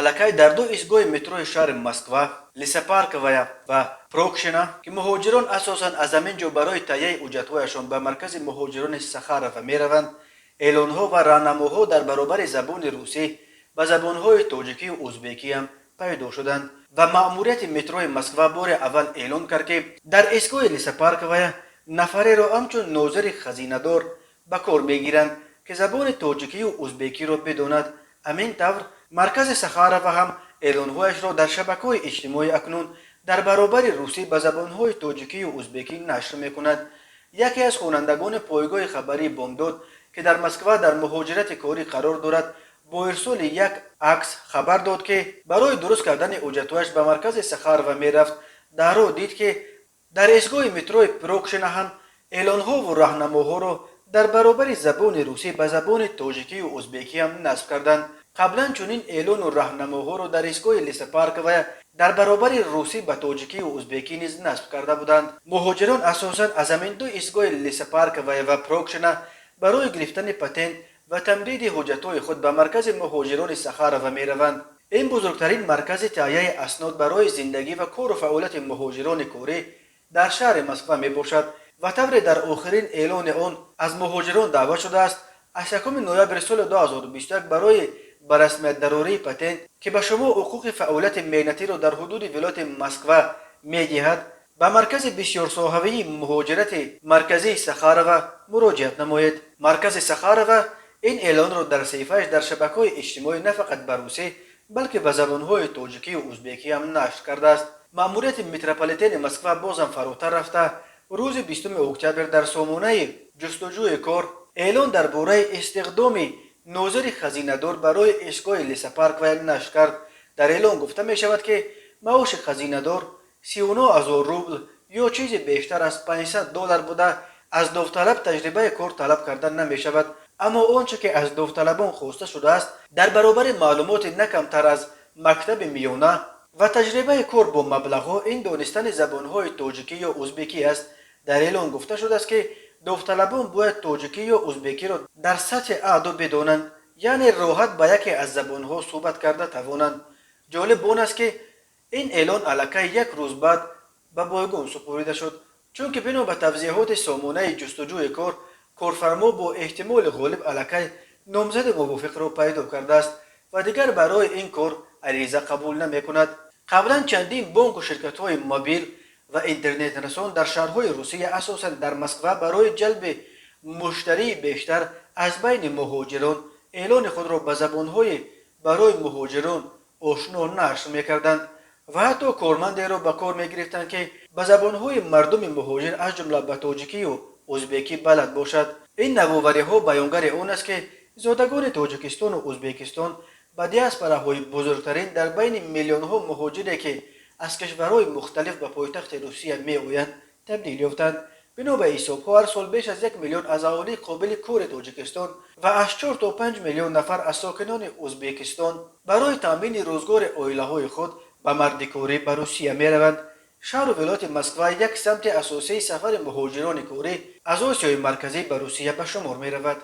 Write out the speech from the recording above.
Аллакай дар ду истгоҳи метрои шаҳри Москва, Лесопарковая ва Прокшино, ки муҳоҷирон асосан аз ҳамин ҷо барои таҳияи ҳуҷҷатҳояшон ба маркази муҳоҷирони Сахарова мераванд, эълонҳо ва раҳнамоҳо дар баробари забони русӣ ба забонҳои тоҷикию узбекӣ ҳам пайдо шуданд. Ва маъмурияти метрои Москва бори аввал эълон кард, ки дар истгоҳи Лесопарковая нафареро ҳамчун нозири хазинадор ба кор мегиранд, ки забони тоҷикию узбекиро бидонад. Ҳамин тавр, маркази Сахарова ҳам эълонҳояшро дар шабакаҳои иҷтимоӣ акнун дар баробари русӣ ба забонҳои тоҷикию узбекӣ нашр мекунад. Яке аз хонандагони пойгоҳи хабарии «Бомдод», ки дар Москва дар муҳоҷирати корӣ қарор дорад, бо ирсоли як акс хабар дод, ки барои дуруст кардани ҳуҷҷатҳояш ба маркази Сахарова мерафт. Дарҳол дид, ки дар истгоҳи метрои Прокшино ҳам эълонҳову раҳнамоҳоро дар баробари забони русӣ ба забони тоҷикию узбекӣ ҳам насб карданд. Қаблан чунин эълону раҳнамоҳоро дар истгоҳи Лесопарковая дар баробари русӣ ба тоҷикию узбекӣ низ насб карда буданд. Муҳоҷирон асосан аз ҳамин ду истгоҳи Лесопарковая ва Прокшино барои гирифтани патент ва тамдиди ҳуҷҷатҳои худ ба маркази муҳоҷирони Сахарова мераванд. Ин бузургтарин маркази таҳияи аснод барои зиндагӣ ва кору фаъолияти муҳоҷирони корӣ дар шаҳри Москва мебошад. Ва тавре дар охирин эълони он аз муҳоҷирон даъват шудааст, аз 1 ноябри соли 2021 барои ба расмият дарории патент, ки ба шумо ҳуқуқи фаъолияти меҳнатиро дар ҳудуди вилояти Москва медиҳад, ба маркази бисёрсоҳавии муҳоҷирати марказии Сахарова муроҷиат намоед. Маркази Сахарова ин эълонро дар саҳифааш дар шабакаҳои иҷтимоӣ на фақат ба русӣ, балки ба забонҳои тоҷикию узбекӣ ҳам нашр кардааст. Маъмурияти метрополитени Москва бозам фаротар рафта, рӯзи 20 октябр дар сомонаи ҷустуҷӯи кор эълон дар бораи истихдоми нозири хазинадор барои истгоҳи Лесопарковая нашр кард. Дар эълон гуфта мешавад, ки маоши хазинадор 39 000 рубл ё чизе бештар аз 500 доллар буда, аз довталаб таҷрибаи кор талаб карда намешавад. Аммо он чӣ ки аз довталабон хоста шудааст, дар баробари маълумоти на камтар аз мактаби миёна ва таҷрибаи кор бо маблағҳо, ин донистани забонҳои тоҷикӣ ё узбекӣ аст. Дар эълон гуфта шудааст, ки довталабон бояд тоҷикӣ ё узбекиро дар сатҳи А2 бидонанд, яъне роҳат ба яке аз забонҳо суҳбат карда тавонанд. Ҷолиб он аст, ки ин эълон аллакай як рӯз баъд ба бойгон супорида шуд, чунки бино ба тавзеҳоти сомонаи ҷустуҷӯи кор, корфармо бо эҳтимоли ғолиб аллакай номзади мувофиқро пайдо кардааст ва дигар барои ин кор ариза қабул намекунад. Қаблан чандин бонку ширкатҳои мобил ва интернетрасон дар шаҳрҳои Русия, асосан дар Москва, барои ҷалби муштарии бештар аз байни муҳоҷирон эълони худро ба забонҳои барои муҳоҷирон ошно нашр мекарданд ва ҳатто кормандеро ба кор мегирифтанд, ки ба забонҳои мардуми муҳоҷир, аз ҷумла ба тоҷикию узбекӣ балад бошад. Ин навовариҳо баёнгари он аст, ки зодагони Тоҷикистону Узбекистон ба диаспораҳои бузургтарин дар байни миллионҳо муҳоҷире, ки аз кишварҳои мухталиф ба пойтахти Русия меоянд, табдил ёфтанд. Бино ба ҳисобҳо, ҳар сол беш аз 1 миллион аз аҳолии қобили кори Тоҷикистон ва аз 4 то 5 миллион нафар аз сокинони Узбекистон барои таъмини рӯзгори оилаҳои худ ба мардикорӣ ба Русия мераванд. Шаҳру вилояти Москва як самти асосии сафари муҳоҷирони корӣ аз Осиёи Марказӣ ба Русия ба шумор меравад.